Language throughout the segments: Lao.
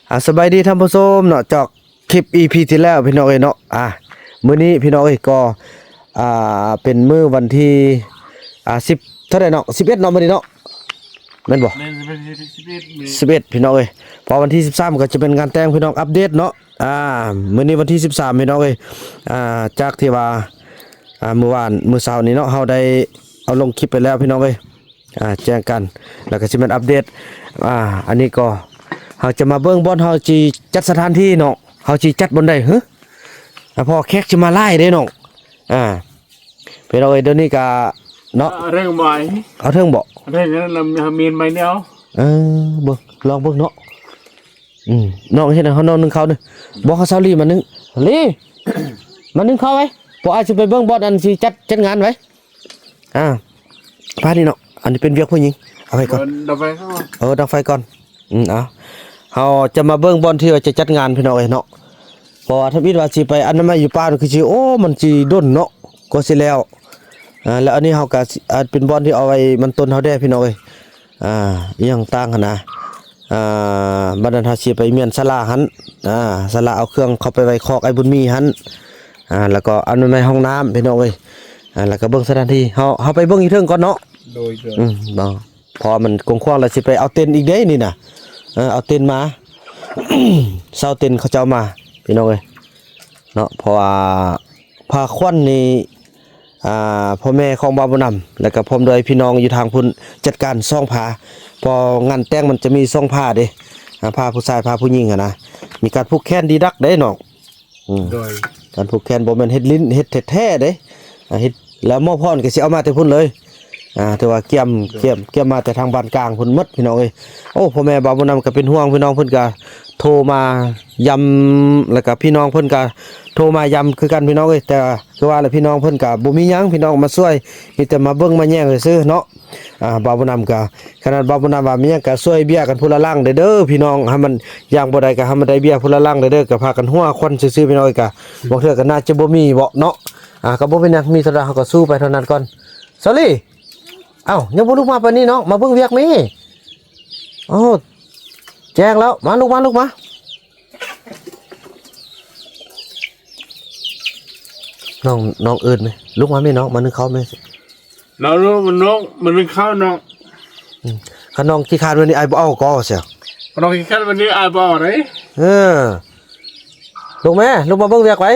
ອ່າ ສະບາຍດີທ່ານຜູ້ຊົມເນາະ ຈາກຄລິບອີພີທີ່ແລ້ວພີ່ນ້ອງເອີຍເນາະ. ອ່າ ມື້ນີ້ພີ່ນ້ອງເອີຍ ກໍ ອ່າ ເປັນມື້ວັນທີ ອ່າ ສິບ ເທົ່າໃດເນາະ ສິບເອັດເນາະ ມື້ນີ້ເນາະ ແມ່ນບໍ່? ແມ່ນ ສິບເອັດ ມື້ ສິບເອັດພີ່ນ້ອງເອີຍ. ເພາະວັນທີສິບສາມກໍຈະເປັນງານແຕ່ງ ພີ່ນ້ອງອັບເດດເນາະ. ອ່າ ມື້ນີ້ວັນທີສິບສາມພີ່ນ້ອງເອີຍ. ອ່າ ຈາກທີ່ວ່າ ອ່າ ມື້ວານ ມື້ເຊົ້ານີ້ເນາະ ເຮົາໄດ້ເອົາລົງຄລິບໄປແລ້ວພີ່ນ້ອງເອີຍ. ອ່າ ແຈ້ງກັນ ແລ້ວກໍຊິແມ່ນອັບເດດ. ອ່າ ອັນນີ້ກໍເຮົາຈະມາເບິ່ງບ່ອນເຮົາຊິຈັດສະຖານທີ່ເນາະ ເຮົາຊິຈັດບ່ອນໃດຫື? ອ່າ ເພາະແຂກຊິມາຫຼາຍເດ້ນ້ອງ. ອ່າ ພີ່ນ້ອງເອີຍ ດຽວນີ້ກະເນາະ ເອົາເທິງບໍ່? ເອົາເທິງບໍ່? ເອົາເທິງນັ້ນລະ ເຮົາມີນໄມ້ແນວ. ເອີ ເບິ່ງ ລອງເບິ່ງເນາະ. ອືມ ນ້ອງເຮັດໃຫ້ເຮົາ ນ້ອງໜຶ້ງເຂົ້ານີ້. ບອກເຂົາ ສາວລີ ມາໜຶ້ງ ລີ ມາໜຶ້ງເຂົ້າໄວ້. ພວກອ້າຍຊິໄປເບິ່ງບ່ອນອັນຊິຈັດ ຈັດງານໄວ້. ອ່າ ພານີ້ເນາະ ອັນນີ້ເປັນວຽກຜູ້ຍິງ ເອົາໄວ້ກ່ອນ ດັບໄຟກ່ອນ. ເອີ ດັບໄຟກ່ອນ. ອືມ ເອົາ ເຮົາຈະມາເບິ່ງບ່ອນທີ່ວ່າຈະຈັດງານ ພີ່ນ້ອງເອີຍເນາະ. ເພາະວ່າທຳອິດວ່າຊິໄປອະນາໄມຢູ່ປ່າ ຄືຊິ ໂອ້ ມັນຊິດົນເນາະ ກວ່າຊິແລ້ວ. ອ່າ ແລ້ວອັນນີ້ເຮົາກໍ ອ່າ ເປັນບ່ອນທີ່ເອົາໄວ້ມັນຕົ້ນເຮົາແດ່ ພີ່ນ້ອງເອີຍ. ອ່າ ອີ່ຫຍັງຕ່າງຫັ້ນນະ. ອ່າ ບັດນັ້ນເຮົາຊິໄປມ້ຽນສາລາຫັ້ນ. ອ່າ ສາລາ ເອົາເຄື່ອງເຂົ້າໄປໄວ້ຄອກອ້າຍບຸນມີຫັ້ນ. ອ່າ ແລ້ວກໍອັນນັ້ນແມ່ນຫ້ອງນ້ຳ ພີ່ນ້ອງເອີຍ. ອ່າ ແລ້ວກໍເບິ່ງສະຖານທີ່ ເຮົາ ເຮົາໄປເບິ່ງຢູ່ເທິງກ່ອນເນາະ. ໂດຍ ໂດຍ. ອືມ ເນາະ ເພາະວ່າມັນກວ້າງຂວາງ ແລ້ວຊິໄປເອົາເຕັນອີກເດ້ນີ້ນະ. ເອີ ເອົາເຕັນມາ ເຊົ່າເຕັນເຂົາເຈົ້າມາ ພີ່ນ້ອງເອີຍເນາະ. ເພາະວ່າຜ້າຂວັນນີ້ ອ່າ ພໍ່ແມ່ຂອງບ່າວບຸນນຳ ແລ້ວກໍພ້ອມດ້ວຍພີ່ນ້ອງຢູ່ທາງພຸ້ນ ຈັດການສອງຜ້າ. ເພາະງານແຕ່ງມັນຈະມີສອງຜ້າເດ້ ອ່າ ຜ້າຜູ້ຊາຍ ຜ້າຜູ້ຍິງຫັ້ນນະ. ມີການຜູກແຂນດີດັກເດ້ນ້ອງ. ອືມ ໂດຍ ການຜູກແຂນບໍ່ແມ່ນເຮັດຫຼິ້ນ ເຮັດແທ້ໆເດ້. ອ່າ ເຮັດ ແລ້ວໝໍພອນກໍຊິເອົາມາແຕ່ພຸ້ນເລີຍ. ອ່າ ຖືວ່າກຽມ ໂດຍ ກຽມ ກຽມມາແຕ່ທາງບ້ານກາງພຸ້ນໝົດ ພີ່ນ້ອງເອີຍ. ໂອ້ ພໍ່ແມ່ບ່າວບຸນນຳກໍເປັນຫ່ວງ ພີ່ນ້ອງເພິ່ນກໍໂທມາຢາມ ແລ້ວກໍພີ່ນ້ອງເພິ່ນກໍໂທມາຢາມຄືກັນ ພີ່ນ້ອງເອີຍ. ແຕ່ຄືວ່າແຫຼະ ພີ່ນ້ອງເພິ່ນກໍບໍ່ມີຫຍັງ ພີ່ນ້ອງມາຊ່ວຍ ມີແຕ່ມາເບິ່ງມາແຍງຊື່ໆເນາະ. ອ່າ ບ່າວບຸນນຳກໍ ຂະໜາດບ່າວບຸນນຳວ່າມີຫຍັງກໍຊ່ວຍເບ້ຍກັນຜູ້ລະຫຼັງເດີ້ ເດີ້ພີ່ນ້ອງ. ຖ້າມັນຢ່າງບໍ່ໄດ້ກໍໃຫ້ມັນໄດ້ເບ້ຍຜູ້ລະຫຼັງເດີ້ ເດີ້ ກໍພາກັນຫົວຄວັນຊື່ໆ ພີ່ນ້ອງເອີຍ. ກໍບາງເທື່ອກໍໜ້າຈະບໍ່ມີເບາະເນາະ. ອ່າ ກໍບໍ່ເປັນຫຍັງ ມີເທົ່າໃດເຮົາກໍສູ້ໄປເທົ່ານັ້ນກ່ອນ. ສາວລີ ເອົ້າ ຍັງບໍ່ລຸກມາປານນີ້ນ້ອງ ມາເບິ່ງວຽກແມ້. ໂອ້ ແຈ້ງແລ້ວ ມາ ລຸກມາ ລຸກມາ. ນ້ອງ ນ້ອງເອີ້ນແມ້ ລຸກມາແມ້ນ້ອງ ມາໜຶ້ງເຂົ້າແມ້. ນ້ອງ ນ້ອງ ມາໜຶ້ງເຂົ້ານ້ອງ. ອືມ ຄັນນ້ອງຂີ້ຄ້ານແບບນີ້ ອ້າຍບໍ່ເອົາກໍເສຍ. ຄັນນ້ອງຂີ້ຄ້ານແບບນີ້ ອ້າຍບໍ່ເອົາເດ້. ເອີ ລຸກແມ້ ລຸກມາເບິ່ງວຽກໄວ.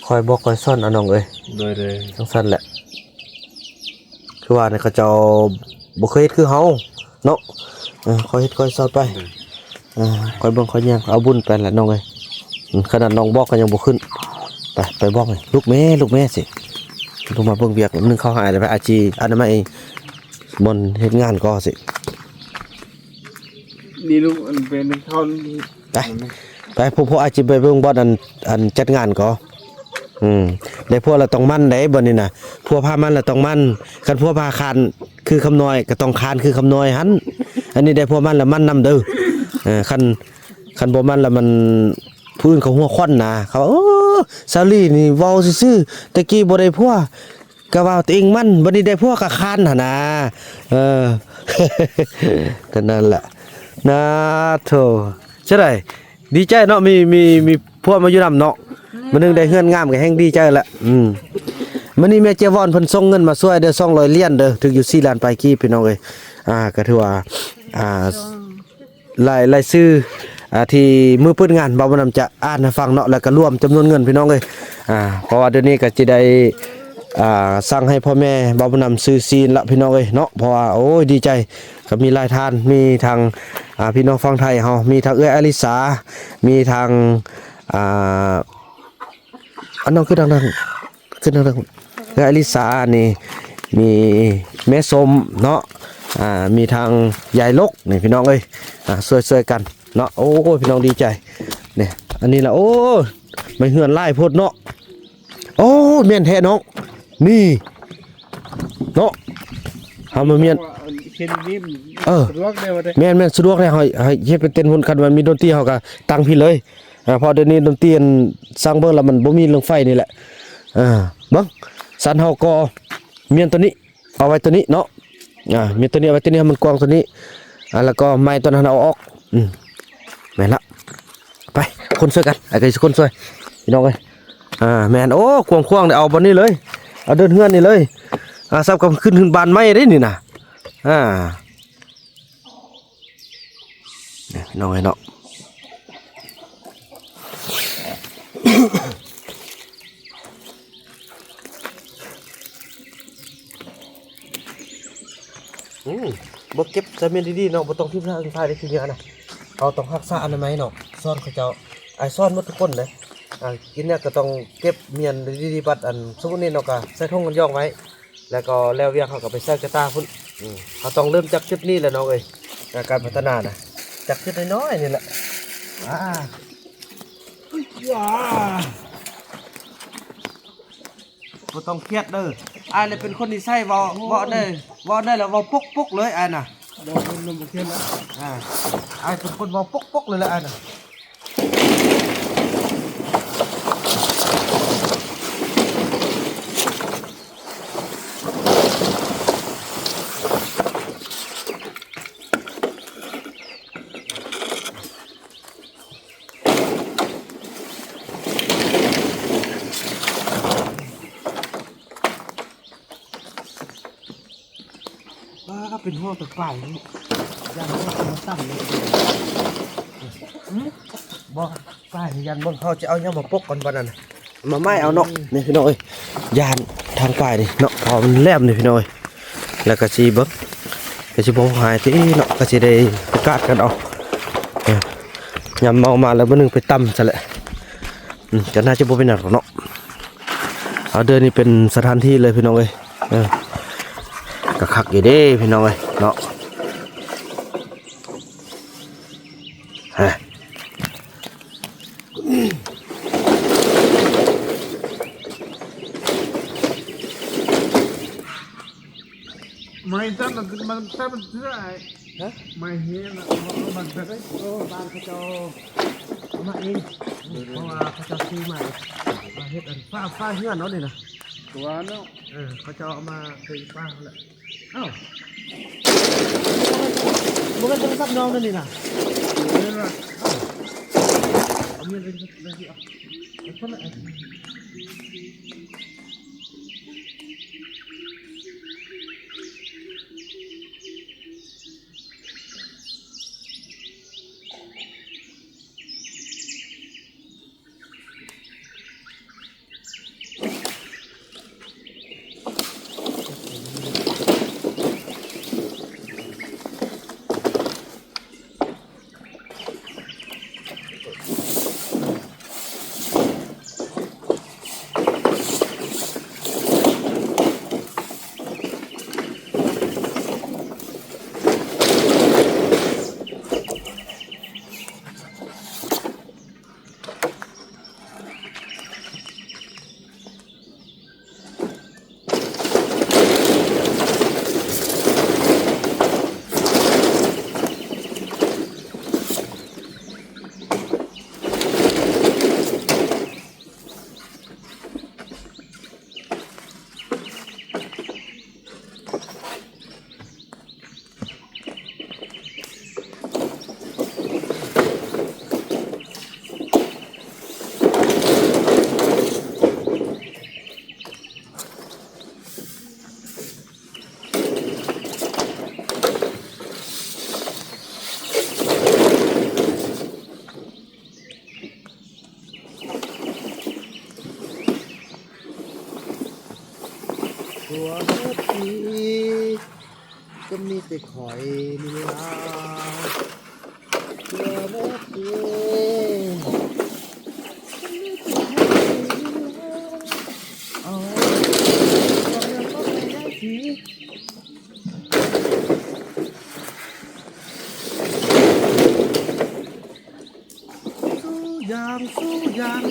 ຄ່ອຍບອກຄ່ອຍສອນເອົານ້ອງເອີຍ. ໂດຍ ໂດຍ. ຈັ່ງຊັ້ນແຫຼະ ຄືວ່ານີ້ ເຂົາເຈົ້າບໍ່ເຄີຍເຮັດຄືເຮົາເນາະ. ເອີ ຄ່ອຍເຮັດຄ່ອຍສອນໄປ. ໂດຍ. ເອີ ຄ່ອຍເບິ່ງຄ່ອຍແຍງ ເອົາບຸນໄປແຫຼະນ້ອງເອີຍ. ອືມ ຂະໜາດນ້ອງບອກກໍຍັງບໍ່ຂຶ້ນ. ໄປ ໄປບອກແມ່ ລຸກແມ້ ລຸກແມ້ຊິ ລົງມາເບິ່ງວຽກໜຶ່ງເຂົ້າໃຫ້ ແລ້ວໄປອາຈີອະນາໄມບ່ອນເຮັດງານກໍຊິ. ນີ້ລູກ ອັນເປັນເຂົ້າ ໄປ ໄປ ພວກ ພວກອາຈີໄປເບິ່ງບ່ອນອັນ ອັນຈັດງານກໍ. ອືມ ໄດ້ຜົວລະຕ້ອງໝັ້ນເດ້ ບ່ອນນີ້ນະ ຜົວພາໝັ້ນລະຕ້ອງໝັ້ນ. ຄັນຜົວພາຄ້ານຄືຄຳນ້ອຍ ກໍຕ້ອງຄ້ານຄືຄຳນ້ອຍຫັ້ນ. ອັນນີ້ໄດ້ຜົວໝັ້ນລະໝັ້ນນຳເດີ້. ເອີ ຄັນ ຄັນບໍ່ໝັ້ນລະມັນ ຜູ້ອື່ນເຂົາຫົວຂວັນນະ ເຂົາ ເອີ ສາວລີນີ້ເວົ້າຊື່ໆ ແຕ່ກີ້ບໍ່ໄດ້ຜົວ ກະວ່າຕົວເອງໝັ້ນ ບັດນີ້ໄດ້ຜົວກະຄ້ານຫັ້ນນະ. ເອີ ກໍນັ້ນແຫຼະນະ. ໂທ້ ຈັ່ງໃດ ດີໃຈເນາະ ມີ ມີ ມີຜົວມາຢູ່ນຳເນາະ. ມື້ໜຶ່ງໄດ້ເຮືອນງາມກໍແຮ່ງດີໃຈແຫຼະ. ອືມ ມື້ນີ້ແມ່ເຈວອນເພິ່ນສົ່ງເງິນມາຊ່ວຍເດີ້ ສອງຮ້ອຍຫຼຽນເດີ້ ຖືກຢູ່ສີ່ລ້ານປາຍກີບ ພີ່ນ້ອງເອີຍ. ອ່າ ກໍຖືວ່າ ອ່າ ລາຍ ລາຍຊື່ ອ່າ ທີ່ມື້ເປີດງານ ບ່າວບຸນນຳຈະອ່ານໃຫ້ຟັງເນາະ ແລ້ວກໍລວມຈຳນວນເງິນ ພີ່ນ້ອງເອີຍ. ອ່າ ເພາະວ່າດຽວນີ້ກໍຊິໄດ້ ອ່າ ສັ່ງໃຫ້ພໍ່ແມ່ບ່າວບຸນນຳຊື້ຊີ້ນລະ ພີ່ນ້ອງເອີຍເນາະ. ເພາະວ່າ ໂອ້ຍ ດີໃຈ ກໍມີຫຼາຍທ່ານ ມີທັງ ອ່າ ພີ່ນ້ອງຝັ່ງໄທເຮົາ ມີທັງເອື້ອຍອາລິສາ ມີທັງ ອ່າ ອັນນັ້ນຄືທາງນັ້ນ ຂຶ້ນທາງເອື້ອຍອາລິສານີ້ ມີແມ່ສົ້ມເນາະ ອ່າ ມີທາງຍາຍລົກນີ້ ພີ່ນ້ອງເອີຍ. ອ່າ ຊ່ວຍໆກັນເນາະ. ໂອ້ຍ ພີ່ນ້ອງດີໃຈນີ້. ອັນນີ້ລະ ໂອ້ຍ ໄມ້ເຮືອນຫຼາຍໂພດເນາະ. ໂອ້ຍ ແມ່ນແທ້ນ້ອງ ນີ້ເນາະ ເຮົາມາມ້ຽນ ເອີ ສະດວກເດ້ວ່າເດ້. ແມ່ນໆ ສະດວກເດ້ ເຮົາ ເຮົາເຮັດເປັນເຕັນພຸ້ນ ຄັນວ່າມີດົນຕີເຮົາກໍຕັ້ງພີ້ເລີຍ. ອ່າ ເພາະດຽວນີ້ດົນຕີອັນ ຊ່າງເບິ່ງລະມັນບໍ່ມີເລື່ອງໄຟນີ້ແຫຼະ. ອ່າ ເບິ່ງ ຊັ້ນເຮົາກໍມ້ຽນໂຕນີ້ ເອົາໄວ້ໂຕນີ້ເນາະ. ອ່າ ມີຕົວນີ້ໄວ້ ຕົວນີ້ໃຫ້ມັນກວ້າງ ຕົວນີ້ ອ່າ ແລ້ວກໍໄມ້ຕົວນັ້ນເອົາອອກ. ອືມ ແມ່ນລະ ໄປ ຄົນຊ່ວຍກັນ ອ້າຍກໍຊິຄົນຊ່ວຍ ພີ່ນ້ອງເອີຍ. ອ່າ ແມ່ນ ໂອ້ ກວ້າງໆ ເດ້ ເອົາບ່ອນນີ້ເລີຍ ເອົາເດີ່ນເຮືອນນີ້ເລີຍ. ອ່າ ສັບກັບຂຶ້ນ ຂຶ້ນບານໄມ້ເດ້ນີ້ນະ. ອ່າ ນີ້ ພີ່ນ້ອງເອີຍເນາະ. ອືມ ບໍ່ເກັບໃສ່ມ້ຽນດີໆເນາະ ບໍ່ຕ້ອງຖິ້ມທ້າຍ ຖິ້ມທ້າຍໄດ້ຂີ້ເຫຍື້ອນະ. ເຮົາຕ້ອງຮັກສາອະນາໄມເນາະ ສອນເຂົາເຈົ້າ ອ້າຍສອນໝົດທຸກຄົນເດ້. ອ່າ ກິນແລ້ວກໍຕ້ອງເກັບມ້ຽນດີໆ ບັດອັນ ສົມມຸດນີ້ເນາະ ກໍໃສ່ຖົງກັນຢອງໄວ້ ແລ້ວກໍແລ້ວວຽກເຮົາກໍໄປໃສ່ກະຕ່າພຸ້ນ. ອືມ ເຮົາຕ້ອງເລີ່ມຈາກຈຸດນີ້ແຫຼະນ້ອງເອີຍ ການພັດທະນານະ ຈາກຈຸດນ້ອຍໆ ນີ້ແຫຼະ. ອ່າ ບໍ່ຕ້ອງຄຽດເດີ ອ້າຍລະເປັນຄົນນິໄສເວົ້າ ເວົ້າໄດ້ ເວົ້າໄດ້ແລ້ວເວົ້າປົກໆ ເລີຍອ້າຍນະ. ບໍ່ ບໍ່ ບໍ່ຄຽດລະ ອ່າ ອ້າຍເປັນຄົນເວົ້າປົກໆ ເລີຍລະອ້າຍນະ. ປ້າ ເປັນຫ່ວງແຕ່ປາຍນີ້ ຢ້ານເຂົາມາຕຳນີ້. ຫືມ ບໍ່ ປາຍນີ້ຢ້ານເບິ່ງເຂົາຈະເອົາຫຍັງມາປົກກ່ອນບັດນັ້ນ ມາໄມ້ເອົາເນາະ. ອືມ ນີ້ພີ່ນ້ອງເອີຍ ຢ້ານທາງປາຍນີ້ເນາະ ເພາະມັນແຫຼມນີ້ພີ່ນ້ອງເອີຍ. ແລ້ວກໍຊິເບິ່ງ ກໍຊິບໍ່ຫາຍຕິເນາະ ກໍຊິໄດ້ປະກາດກັນເອົາ. ເອີ ຍາມເມົາມາແລ້ວມື້ໜຶ່ງໄປຕຳຊະແຫຼະ. ອືມ ກໍໜ້າຈະບໍ່ເປັນຫຍັງດອກເນາະ. ເອົາເດີ ນີ້ເປັນສະຖານທີ່ເລີຍພີ່ນ້ອງເອີຍ. ເອີ ກໍຄັກຢູ່ເດ້ພີ່ນ້ອງເອີຍເນາະ. ຮະ ໄມ້ຊັ້ນ ມັນ ມັນຊັ້ນ ມັນເທື່ອໄອ້ ຮະ ໄມ້ແຫ້ງນະ ເອົາ ເອົາມັນໄປໄດ້. ໂອ້ ບ້ານເຂົາເຈົ້າເອົາມາເອງ ເພາະວ່າເຂົາເຈົ້າຊື້ມາ ມາເຮັດອັນຝາ ຝາເຮືອນເນາະນີ້ນະ ຕົວເນາະ. ເອີ ເຂົາເຈົ້າເອົາມາເປັນຝາຫັ້ນແຫຼະ. ເອົ້າ ບໍ່ແມ່ນໂທລະສັບນ້ອງນັ້ນນີ້ນະ? ເອີ ເອົາ ເອົາເງິນໄປ ໄປຊິເອົາ ໄປຄົນລະອັນ. ຕົວເບິດທີ່ ກໍມີແຕ່ຂ້ອຍນີ້ລະ ຕົວເບິດທີ່ ເອົາ ສູ້ຢ່າງ ສູ້ຢ່າງ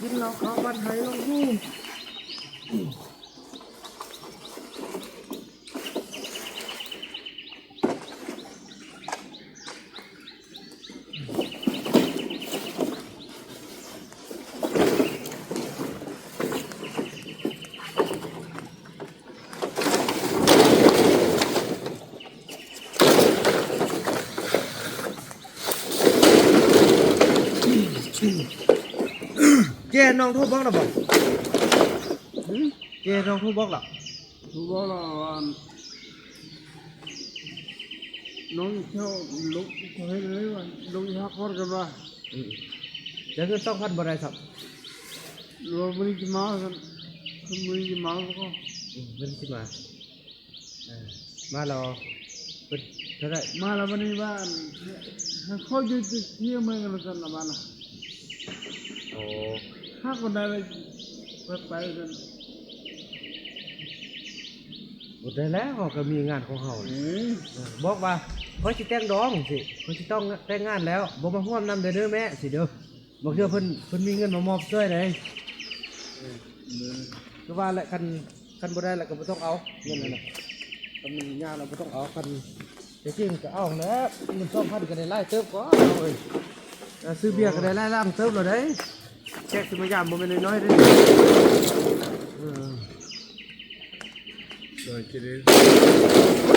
ກິນເຫຼົ້າຂາວບ້ານໄຮ່ລອງດູ. ເ ແກນ້ອງໂທບອກແລ້ວບໍ່? ຫື? ແກນ້ອງໂທບອກແລ້ວ? ໂທບອກແລ້ວວ່າ ນ້ອງເຈົ້າລົງ ເຂົາເຮັດເລີຍວ່າ ລົງຮັກຮອດກັນວ່າ ອືມ ແລ້ວເງິນສອງພັນບໍ່ໄດ້ຊ້ຳ? ຫຼືວ່າມື້ນີ້ຊິມາຊັ້ນ ມື້ນີ້ຊິມາບໍ່? ອືມ ມື້ນີ້ຊິມາ. ເອີ ມາແລ້ວເພິ່ນເທົ່າໃດ? ມາແລ້ວ ບາດນີ້ວ່າ ໃຫ້ ໃຫ້ເຂົາຢູ່ທີ່ເມືອງກັນຊັ້ນລະບາດນະ. ໂອ້ ຫາກບໍ່ໄດ້ໄປ ໄປຊັ້ນ ບໍ່ໄດ້ແລ້ວ ເຮົາກໍມີງານຂອງເຮົາ. ເອີ ເອີ ບອກວ່າ ຂ້ອຍຊິແຕ່ງດອງຊີ້ ຂ້ອຍຊິຕ້ອງແຕ່ງງານແລ້ວ ບໍ່ມາຮ່ວມນຳເດີ ເດີແມ່ ຊີ້ເດີ. ບາງເທື່ອເພິ່ນ ເພິ່ນມີເງິນມາມອບຊ່ວຍໄດ໋. ເອີ ຄືວ່າແຫຼະ ຄັນ ຄັນບໍ່ໄດ້ລະກໍບໍ່ຕ້ອງເອົາເງິນນັ້ນນະ. ຄັນມັນຍາກລະບໍ່ຕ້ອງເອົາ. ຄັນແຕ່ຈິງກໍເອົາແຫຼະ ເງິນສອງພັນກໍໄດ້ຫຼາຍເຕີບກວ່າເອີຍ. ຊື້ເບຍກໍໄດ້ຫຼາຍຫຼັງເຕີບແລ້ວເດ້. ແຂກຊິມາຢາມບໍ່ແມ່ນນ້ອຍໆເດ້. ເອີ ໂດຍ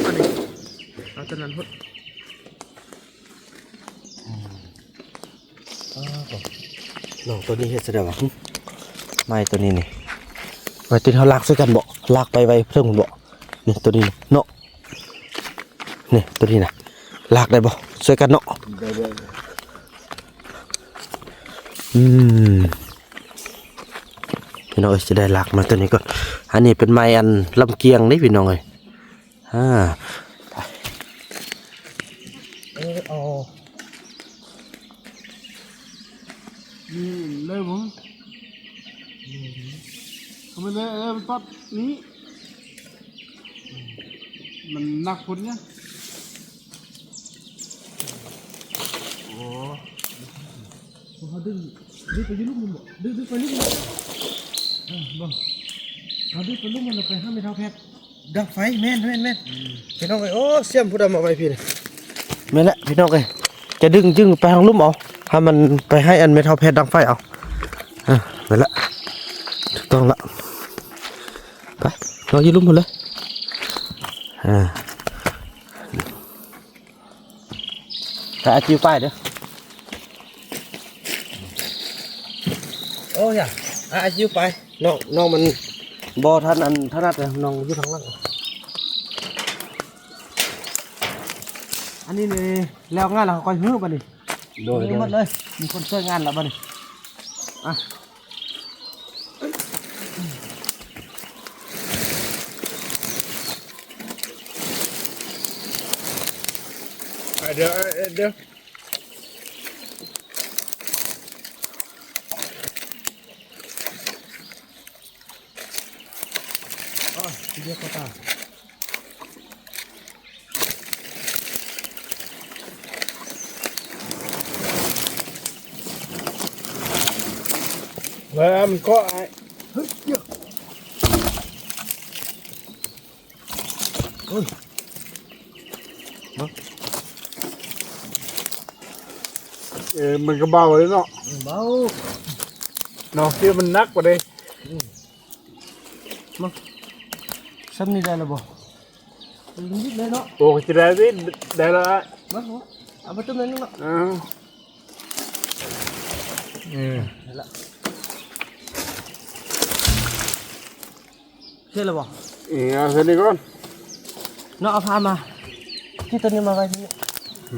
ອັນນີ້ ເອົາຕົວນັ້ນພຸ້ນ. ອືມ ອ້າວ ນ້ອງໂຕນີ້ເຮັດຈັ່ງໃດວະ? ຫຶ ໄມ້ໂຕນີ້ນີ້ ໄວ້ໂຕນີ້ເຮົາລາກໃສ່ກັນບໍ? ລາກໄປໄວ້ເທິງພຸ້ນບໍ? ນີ້ໂຕນີ້ເນາະ ນີ້ໂຕນີ້ນະ ລາກໄດ້ບໍ? ຊ່ວຍກັນເນາະ. ໄດ້ ໄດ້ ອືມ ພີ່ນ້ອງເອີຍ ຊິໄດ້ລາກມາໂຕນີ້ກ່ອນ. ອັນນີ້ເປັນໄມ້ອັນລຳກຽງເດ້ ພີ່ນ້ອງເອີຍ. ອາ ເອີ ເອົາ ນີ້ເລີຍບໍ່? ເອົາມາເລີຍ ເອີ ມັນຕັດນີ້ ມັນໜັກພຸ້ນນະ. ໂອ້ ເຮົາດຶງ ດຶງໄປຢູ່ລຸ່ມມັນບໍ? ດຶງ ດຶງໄປລຸ່ມມັນ ເອີ ບໍ່ ເຮົາດຶງໄປລຸ່ມມັນ ແລ້ວໄປຫາແມ່ເຖົ້າແພດ. ດັງໄຟ ແມ່ນ ແມ່ນ ແມ່ນ ອືມ ພີ່ນ້ອງເອີຍ. ໂອ້ ສຽມຜູ້ໃດມາໄວ້ພີ້ນະ? ແມ່ນແຫຼະພີ່ນ້ອງເອີຍ ຈະດຶງຈຶ່ງໄປທາງລຸ່ມເອົາ ໃຫ້ມັນໄປໃຫ້ອັນແມ່ເຖົ້າແພດດັງໄຟເອົາ. ເອີ ແມ່ນແຫຼະ ຖືກຕ້ອງລະ. ໄປ ນອນຢູ່ລຸ່ມພຸ້ນເລີຍ. ເອີ ໄປ ອາຈິວໄປເດີ. ໂອ້ຍ ອາ ອາຈິວໄປ ນ້ອງ ນ້ອງມັນບໍ່ທັນອັນຖະໜັດເດີ ນ້ອງຢູ່ທາງຫຼັງ. ອັນນີ້ນີ້ແລ້ວງານແລ້ວ ເຮົາຄ່ອຍຮື້ບັດນີ້. ໂດຍ ໂດຍ ໝົດເລີຍ ມີຄົນຊ່ວຍງານແລ້ວບັດນີ້. ອະ ເດີ ເດີ ອໍ ເດີ ກໍຕາ ເອີ ມັນເກາະອ້າຍ ເຮີ້ຍ ໂອ້ຍ ເອີ ມັນກໍເບົາເລີຍເນາະ ເບົາເນາະ ຄິດວ່າມັນໜັກກວ່າເດ້. ອືມ ມາ ຊ່ຳນີ້ໄດ້ແລ້ວບໍ່? ນິດເລີຍເນາະ. ໂອ້ ຊິໄດ້ຕິ ໄດ້ແລ້ວອ້າຍ ມາ ມາ ເອົາໄປຕຸ້ມໜ້ອຍໜຶ່ງເນາະ. ເອີ ເອີ ໄດ້ລະ ເຮັດແລ້ວບໍ່? ເອີ ເອົາເສັ້ນນີ້ກ່ອນເນາະ ເອົາຜ້າມາ ທີ່ຕົວນີ້ມາໄວ້ທີ່ນີ້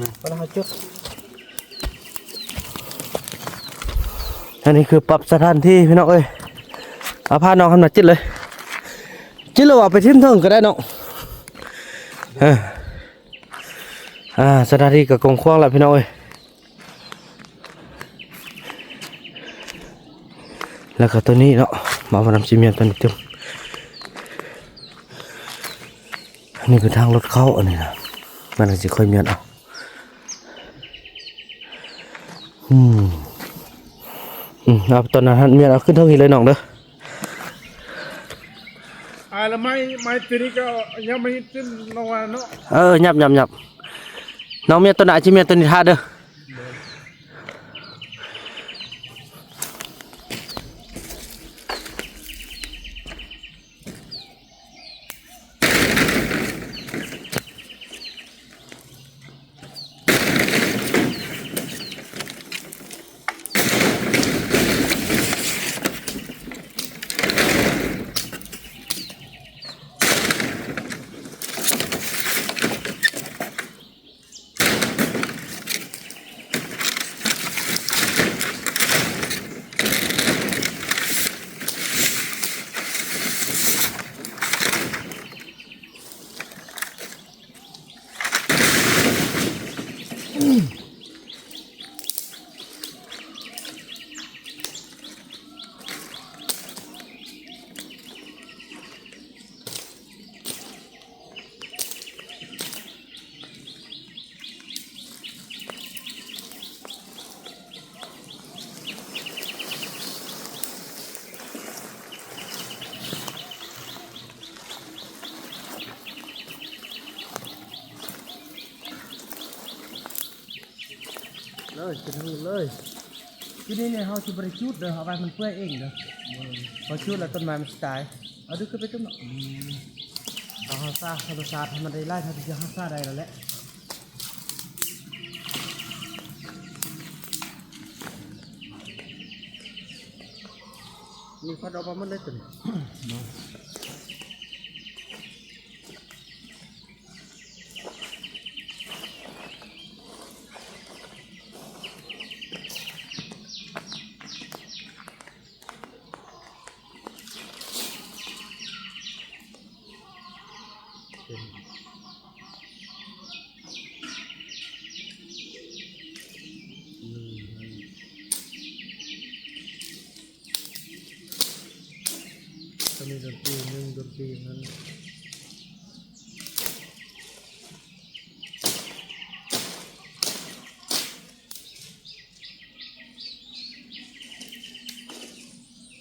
ມາ ເວລາເຮົາຈຸດ. ອັນນີ້ຄືປັບສະຖານທີ່ພີ່ນ້ອງເອີຍ. ເອົາຜ້ານ້ອງຫັ້ນມາຈິດເລີຍ ຈິດແລ້ວເອົາໄປຖິ້ມເທິງກໍໄດ້ນ້ອງ. ເອີ ອ່າ ສະຖານທີ່ກໍກວ້າງຂວາງແລ້ວພີ່ນ້ອງເອີຍ. ແລ້ວກໍຕົວນີ້ເນາະ ມານຳຊິມ້ຽນຕົວນີ້ຕື່ມ. ອັນນີ້ຄືທາງລົດເຂົ້າ ອັນນີ້ນະ ມັນກໍຊິຄ່ອຍມ້ຽນເອົາ. ອືມ ອືມ ເອົາຕອນນັ້ນຫັ້ນ ມ້ຽນເອົາຂຶ້ນເທິງອີກເລີຍນ້ອງເດີ. ອ່າ ແລ້ວໄມ້ ໄມ້ຕົວນີ້ກໍຍັບມາອີກຕື່ມ ນ້ອງວ່າເນາະ. ເອີ ຍັບ ຍັບ ຍັບ ນ້ອງມ້ຽນຕົວນັ້ນ ຊິມ້ຽນຕົວນີ້ຖ້າເດີ. ໂ ເລີຍ ເປັນຮູເລີຍ. ທີນີ້ນີ້ເຮົາຊິບໍ່ໄດ້ຈູດເດີ ເອົາໄວ້ມັນເປື່ອຍເອງເດີ. ອືມ ພໍຈູດແລ້ວຕົ້ນໄມ້ມັນຊິຕາຍ. ເອົາດຶງຂຶ້ນໄປຕື່ມເນາະ. ອືມ ເອົາຮັກສາທຳມະຊາດໃຫ້ມັນໄດ້ຫຼາຍເທົ່າທີ່ຈະຮັກສາໄດ້ນັ້ນແຫຼະ. ນີ້ຄວັນອອກມາໝົດເລີຍຕົວນີ້. ອັນນີ້ດົນຕີໜຶ່ງ ດົນຕີນັ້ນ.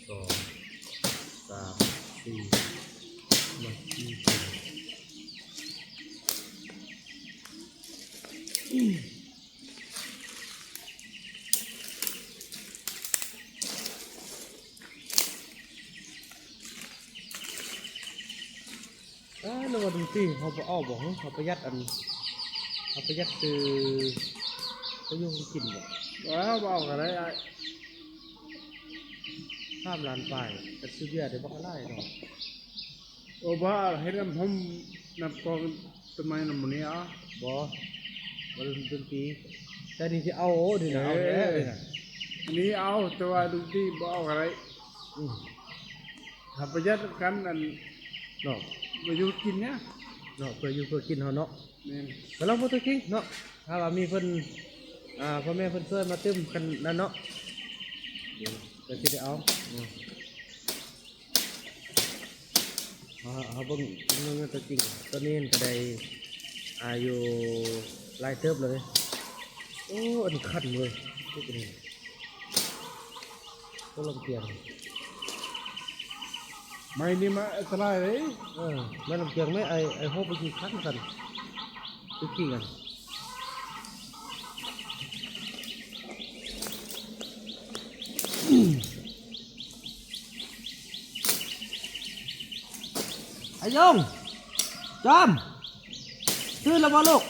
ສອງ ສາມ ສີ່ ມາສີ່. ອ້າ ແລ້ວວ່າດົນຕີເຮົາບໍ່ເອົາບໍ່? ເຮົາປະຢັດອັນ ເຮົາປະຢັດຊື່ ເຮົາຢູ່ເຮົາກິນບໍ່? ບໍ່ເອົາ ບໍ່ເອົາກໍໄດ້ອ້າຍ. ສາມລ້ານປາຍ ກໍຊື້ເບຍໄດ້ບັກຫຼາຍເນາະ. ໂອ້ ບໍ່ ເຮັດນຳຜົມ ນຳກອງຕົ້ນໄມ້ນຳໝູ່ນີ້ເອົາ. ບໍ່ ບໍ່ໄດ້ດົນຕີ ແຕ່ນີ້ຊິເອົາ ໂອ້ ນີ້ນະ ເອົາແທ້ນີ້ນະ. ອັນນີ້ເອົາ ແຕ່ວ່າດົນຕີບໍ່ເອົາກໍໄດ້. ອືມ ຫາປະຢັດນຳກັນ ອັນເນາະ ມາຢູ່ກິນນະເນາະ ເພື່ອຢູ່ເພື່ອກິນເຮົາເນາະ. ແມ່ນ ກໍລອງເບິ່ງຕົວຈິງເນາະ ຖ້າວ່າມີເພິ່ນ ອ່າ ພໍ່ແມ່ເພິ່ນຊ່ວຍມາຕື່ມກັນນັ້ນເນາະ ກໍຊິໄດ້ເອົາ. ເຮົາ ເຮົາເບິ່ງ ເບິ່ງຕົວຈິງ ຕອນນີ້ມັນກໍໄດ້ອາຍຸຫຼາຍເຕີບແລ້ວເດ້. ໂອ້ ອັນຄັນເວີຍ ໂຕລຳກຽງ ໄມ້ນີ້ມັນອັນຕະລາຍເດ້. ເອີ ໄມ້ລຳກຽງ ໄມ້ໄອ ໄອໂຮບໄປກິນຄັນກັນ ໄປກິນກັນ. ອາຍົງ ຈອມ ຕື່ນແລ້ວບໍ່ລູກ?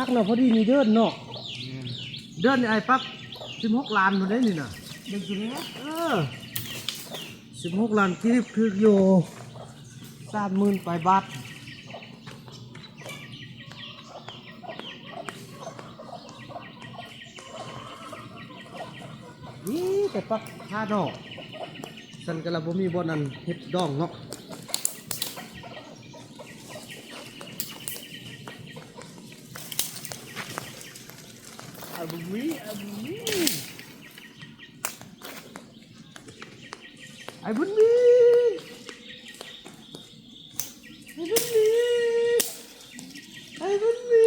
ປັກເນາະ ພໍດີມີເດີນເນາະ ແມ່ນ ເດີນນີ້ອ້າຍປັກສິບຫົກລ້ານພຸ້ນເດ້ນີ້ນະ ເດີນຊິແລ້ວ ເອີ ສິບຫົກລ້ານກີບ ຖືກຢູ່ສາມໝື່ນປາຍບາດ. ນີ້ແຕ່ປັກຄາດອກ ຊັ້ນກໍລະບໍ່ມີບ່ອນອັນເຮັດດອງເນາະ ອາບຸນມີ ອາບຸນມີ ອາບຸນມີ. ໄອ້ບຸນມີ ໄອ້ບຸນມີ.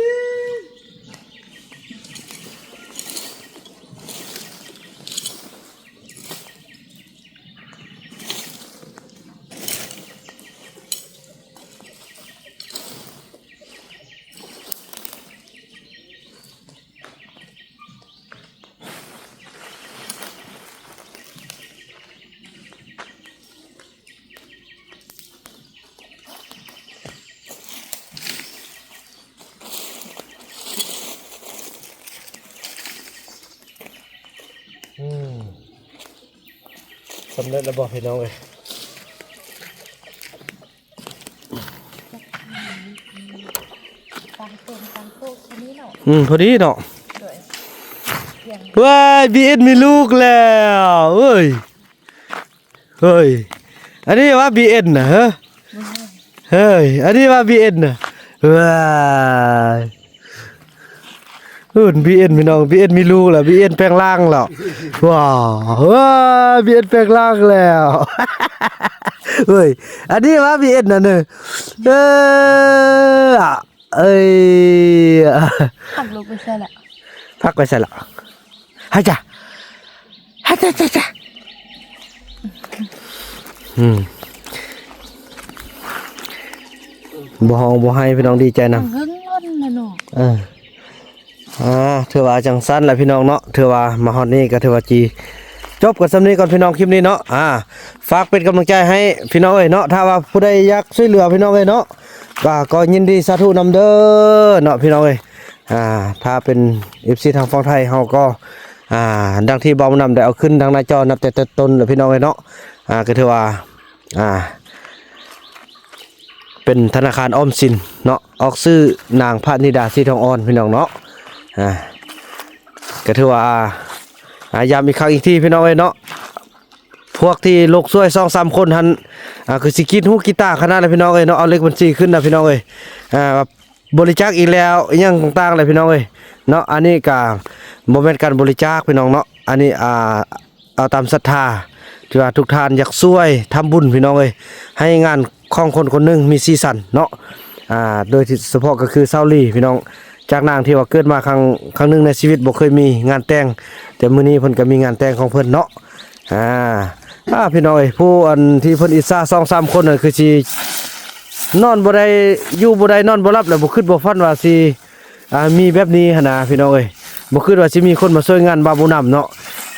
ອືມ ສຳເລັດແລ້ວບໍ່ພີ່ນ້ອງເອີຍ? ກາງໂຕກາງໂຕກ ພໍດີເນາະ ອືມ ພໍດີເນາະ ໂດຍ ເວີ້ຍ ບີເອັນມີລູກແລ້ວ ເອີຍ ເຮີ້ຍ ອັນນີ້ວ່າບີເອັນນະ ເຮີ້ຍ ເຮີ້ຍ ອັນນີ້ວ່າບີເອັນນະ ເວີ້ຍ ເອີ້ນບີເອັນພີ່ນ້ອງ ບີເອັນມີລູກແລ້ວ ບີເອັນແປງຮ່າງແລ້ວ ວ້າວ ເຮີ້ຍ ບີເອັນແປງຮ່າງແລ້ວ ເຮີ້ຍ ອັນນີ້ວ່າບີເອັນນະ ເອີ ເອີຍ ພັກລູກໄປໃສລະ ພັກໄປໃສລະ ຮະຈະ ຮະຈະຈະຈະ ອືມ ບໍ່ຮ້ອງບໍ່ໄຫ້ພີ່ນ້ອງ ດີໃຈນຳ ຫຶງລ້ນແລ້ວເນາະ ເອີ ອ່າ ຖືວ່າຈັ່ງຊັ້ນແຫຼະພີ່ນ້ອງເນາະ ຖືວ່າມາຮອດນີ້ກໍຖືວ່າຈີຈົບກັນສ່ຳນີ້ກ່ອນພີ່ນ້ອງ ຄລິບນີ້ເນາະ ອ່າ ຝາກເປັນກຳລັງໃຈໃຫ້ພີ່ນ້ອງເອີຍເນາະ ຖ້າວ່າຜູ້ໃດຢາກຊ່ວຍເຫຼືອພີ່ນ້ອງເອີຍເນາະ ກໍ ກໍຍິນດີສາທຸນຳເດີເນາະພີ່ນ້ອງເອີຍ ອ່າ ຖ້າເປັນເອັຟຊີທາງຝັ່ງໄທເຮົາກໍ ອ່າ ດັ່ງທີ່ບ່າວບຸນນຳໄດ້ເອົາຂຶ້ນທາງໜ້າຈໍນັບແຕ່ຕົ້ນແລ້ວພີ່ນ້ອງເອີຍເນາະ ອ່າ ກໍຖືວ່າ ອ່າ ເປັນທະນາຄານອອມສິນເນາະ ອອກຊື່ນາງພະນິດາ ສີທອງອ່ອນ ພີ່ນ້ອງເນາະ ອ່າ ກໍຖືວ່າ ອ່າ ຢ້ຳອີກຄັ້ງອີກທີພີ່ນ້ອງເອີຍເນາະ ພວກທີ່ໂລກຊ່ວຍສອງສາມຄົນຫັ້ນ ອ່າ ຄືຊິກຣີດຫູກຣີດຕາຂະໜາດລະພີ່ນ້ອງເອີຍເນາະ ເອົາເລກບັນຊີຂຶ້ນນະພີ່ນ້ອງເອີຍ ອ່າ ບໍລິຈາກອີກແລ້ວ ອີ່ຫຍັງຕ່າງໆແຫຼະພີ່ນ້ອງເອີຍເນາະ ອັນນີ້ກະບໍ່ແມ່ນການບໍລິຈາກພີ່ນ້ອງເນາະ ອັນນີ້ ອ່າ ເອົາຕາມສັດທາ ທີ່ວ່າທຸກທ່ານຢາກຊ່ວຍທຳບຸນພີ່ນ້ອງເອີຍ ໃຫ້ງານຂອງຄົນຄົນໜຶ່ງມີສີສັນເນາະ ອ່າ ໂດຍທີ່ສະເພາະກໍຄືສາວລີພີ່ນ້ອງ ຈາກນາງທີ່ວ່າເກີດມາຄັ້ງ ຄັ້ງໜຶ່ງໃນຊີວິດບໍ່ເຄີຍມີງານແຕ່ງ ແຕ່ມື້ນີ້ເພິ່ນກໍມີງານແຕ່ງຂອງເພິ່ນເນາະ ອ່າ ອ່າ ພີ່ນ້ອງເອີຍ ຜູ້ອັນທີ່ເພິ່ນອິດສາສອງສາມຄົນນັ້ນ ຄືຊິນອນບໍ່ໄດ້ ຢູ່ບໍ່ໄດ້ ນອນບໍ່ຫຼັບ ແລ້ວບໍ່ຄິດບໍ່ຝັນວ່າຊິ ອ່າ ມີແບບນີ້ຫັ້ນນະພີ່ນ້ອງເອີຍ ບໍ່ຄິດວ່າຊິມີຄົນມາຊ່ວຍງານບ່າວບຸນນຳເນາະ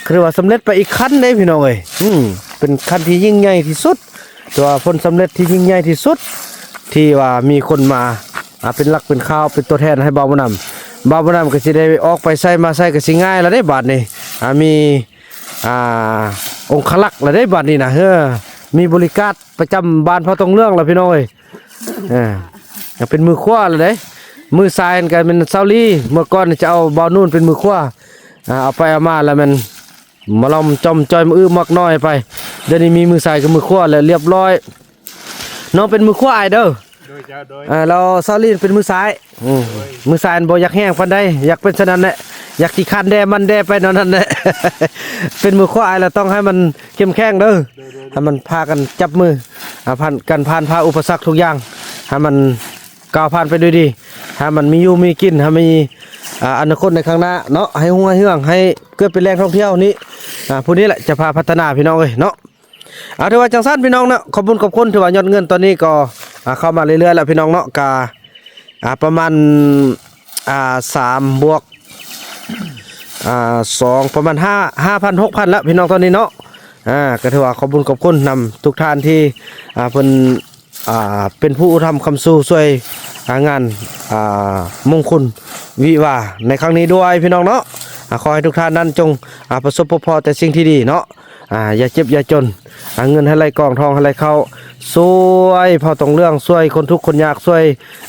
ຄືວ່າສຳເລັດໄປອີກຂັ້ນເດ້ພີ່ນ້ອງເອີຍ ອືມ ເປັນຂັ້ນທີ່ຍິ່ງໃຫຍ່ທີ່ສຸດ ຖືວ່າຜົນສຳເລັດທີ່ຍິ່ງໃຫຍ່ທີ່ສຸດ ທີ່ວ່າມີຄົນມາ ອ່າ ເປັນຫຼັກເປັນຂ່າວ ເປັນຕົວແທນໃຫ້ບ່າວບຸນນຳ ບ່າວບຸນນຳກໍຊິໄດ້ອອກໄປໃສມາໃສກໍຊິງ່າຍລະເດ້ບາດນີ້ ອ່າ ມີ ອ່າ ອົງຄະລັກລະເດ້ບາດນີ້ນະ ເອີ ມີບໍລິກາດປະຈຳບ້ານເຜົ່າຕົງເຫຼືອງລະພີ່ນ້ອງເອີຍ ເອີ ເປັນມືຂວາລະເດ້ ມືຊ້າຍຫັ້ນກະແມ່ນສາວລີ ເມື່ອກ່ອນຈະເອົາບ່າວນູນເປັນມືຂວາ ອ່າ ເອົາໄປເອົາມາລະແມ່ນມາລອມຈອມຈ່ອຍ ມາອຶໝາກນ້ອຍໄປ ດຽວນີ້ມີມືຊ້າຍກັບມືຂວາລະລຽບລ້ອຍ ນ້ອງເປັນມືຂວາອ້າຍເດີ ໂດຍເຈົ້າ ໂດຍ ອ່າ ແລ້ວສາວລີເປັນມືຊ້າຍ ອືມ ໂດຍ ມືຊ້າຍບໍ່ຢາກແຮງປານໃດ ຢາກເປັນຊັ້ນນັ້ນແຫຼະ ຢາກຂີ້ຄ້ານແດ່ໝັ່ນແດ່ໄປແນວນັ້ນແຫຼະ ເປັນມືຂວາອ້າຍລະຕ້ອງໃຫ້ມັນເຂັ້ມແຂງເດີ ໂດຍ ໂດຍ ໃຫ້ມັນພາກັນຈັບມື ອ່າ ຜ່ານ ກັນຜ່ານຜ່າອຸປະສັກທຸກຢ່າງ ໃຫ້ມັນກ້າວຜ່ານໄປດ້ວຍດີ ໃຫ້ມັນມີຢູ່ມີກິນ ໃຫ້ມີ ອ່າ ອະນາຄົດໃນຂ້າງໜ້າເນາະ ໃຫ້ຮຸ່ງໃຫ້ເຮືອງ ໃຫ້ເກີດເປັນແຫຼ່ງທ່ອງທ່ຽວນີ້ ອ່າ ຜູ້ນີ້ແຫຼະຈະພາພັດທະນາພີ່ນ້ອງເອີຍເນາະ. ເອົາ ຖືວ່າຈັ່ງຊັ້ນພີ່ນ້ອງເນາະ ຂອບບຸນຂອບຄຸນ ຖືວ່າຍອດເງິນຕອນນີ້ກໍ ອ່າ ເຂົ້າມາເລື້ອຍໆແລ້ວພີ່ນ້ອງເນາະ ກະ ອ່າ ປະມານ ອ່າ ສາມບວກ ອ່າ ສອງ ປະມານຫ້າ ຫ້າພັນ ຫົກພັນແລ້ວພີ່ນ້ອງຕອນນີ້ເນາະ ອ່າ ກໍຖືວ່າຂອບບຸນຂອບຄຸນນຳທຸກທ່ານທີ່ ອ່າ ເພິ່ນ ອ່າ ເປັນຜູ້ອຸປະຖຳຄ້ຳຊູຊ່ວຍ ອ່າ ງານ ອ່າ ມົງຄຸນວິວາໃນຄັ້ງນີ້ດ້ວຍພີ່ນ້ອງເນາະ. ອ່າ ຂໍໃຫ້ທຸກທ່ານນັ້ນຈົ່ງ ອ່າ ປະສົບພົບພໍ້ແຕ່ສິ່ງທີ່ດີເນາະ. ອ່າ ຢ່າເຈັບຢ່າຈົນ ອ່າ ເງິນໃຫ້ໄຫຼກອງ ທອງໃຫ້ໄຫຼເຂົ້າ ຊ່ວຍເຜົ່າຕົງເຫຼືອງ ຊ່ວຍຄົນທຸກຄົນຍາກ ຊ່ວຍ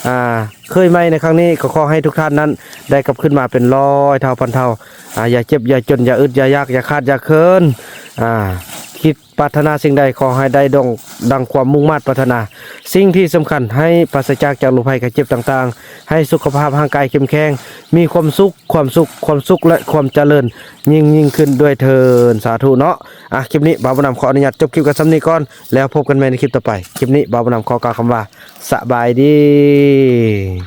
ອ່າ ເຄີຍໃໝ່ໃນຄັ້ງນີ້ ກໍຂໍໃຫ້ທຸກທ່ານນັ້ນໄດ້ກັບຄືນມາເປັນຮ້ອຍເທົ່າພັນເທົ່າ. ອ່າ ຢ່າເຈັບຢ່າຈົນ ຢ່າອຶດຢ່າຢາກ ຢ່າຂາດຢ່າເຂີນ. ອ່າ ຄິດ ປາດຖະໜາສິ່ງໃດຂໍໃຫ້ໄດ້ດົງ ດັ່ງຄວາມມຸ່ງມາດປາດຖະໜາ. ສິ່ງທີ່ສຳຄັນ ໃຫ້ປາສະຈາກຈາກໂລກໄພໄຂ້ເຈັບຕ່າງໆ, ໃຫ້ສຸຂະພາບຮ່າງກາຍເຂັ້ມແຂງ, ມີຄວາມສຸກ ຄວາມສຸກ ຄວາມສຸກ ແລະ ຄວາມຈະເລີນຍິ່ງໆຂຶ້ນດ້ວຍເທີ້ນ. ສາທຸເນາະ. ອ່ະ ຄລິບນີ້ບ່າວບຸນນຳຂໍອະນຸຍາດຈົບຄລິບກັນສ່ຳນີ້ກ່ອນ ແລ້ວພົບກັນໃໝ່ໃນຄລິບຕໍ່ໄປ. ຄລິບນີ້ບ່າວບຸນນຳຂໍກ່າວຄຳວ່າ ສະບາຍດີ.